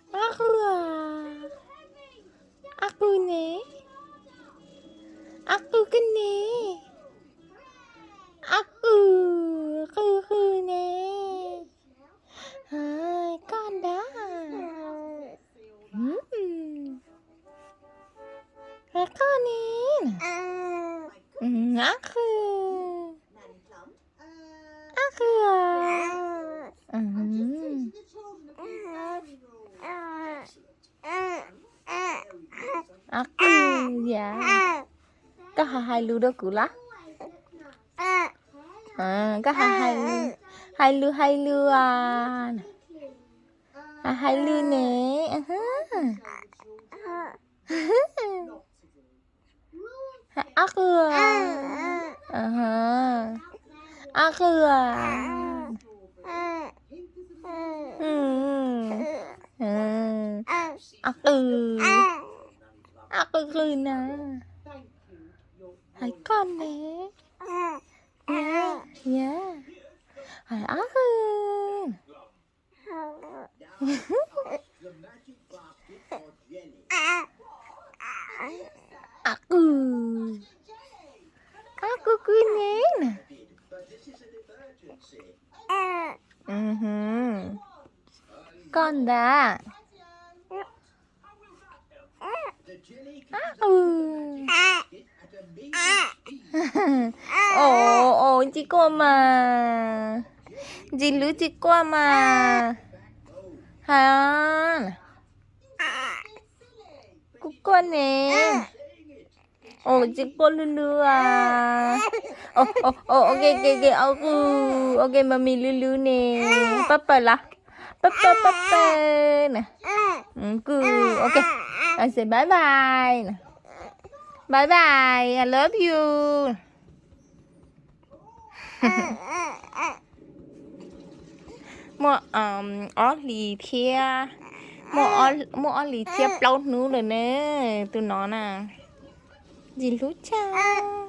Ab qw, ab qw ne, ab qw koj ne, ab qw, qw qw ne, koj ntag, koj ne, ab qw, ab qw, ab qw, yam, koj hais hais lus rau kuv lawm, koj hais hais lus, hais lus hais lus, hais hais lus ne, ab qw, ab qw, ab qw, ab qw qw na, hais koj ne, yam, hais ab qw, ab qw, ab qw qw ne na, koj ntag, ab qw, o, o, tsis quaj mas, Ntsis Lwb tsis quaj mas, hais, kuv quaj ne, o tsis quaj lwj lwj, ok, ok, ok, ok, Mami Lwb Lwb ne, pab pawg los, pab pawg, pab pawg na, kuv, ok, say bye bye na, bye bye, I love you. Muaj ob hlis thiab, muaj ob hlis thiab plaub hnub lawm ne, tus no na, Ntsis Lwb tshaj.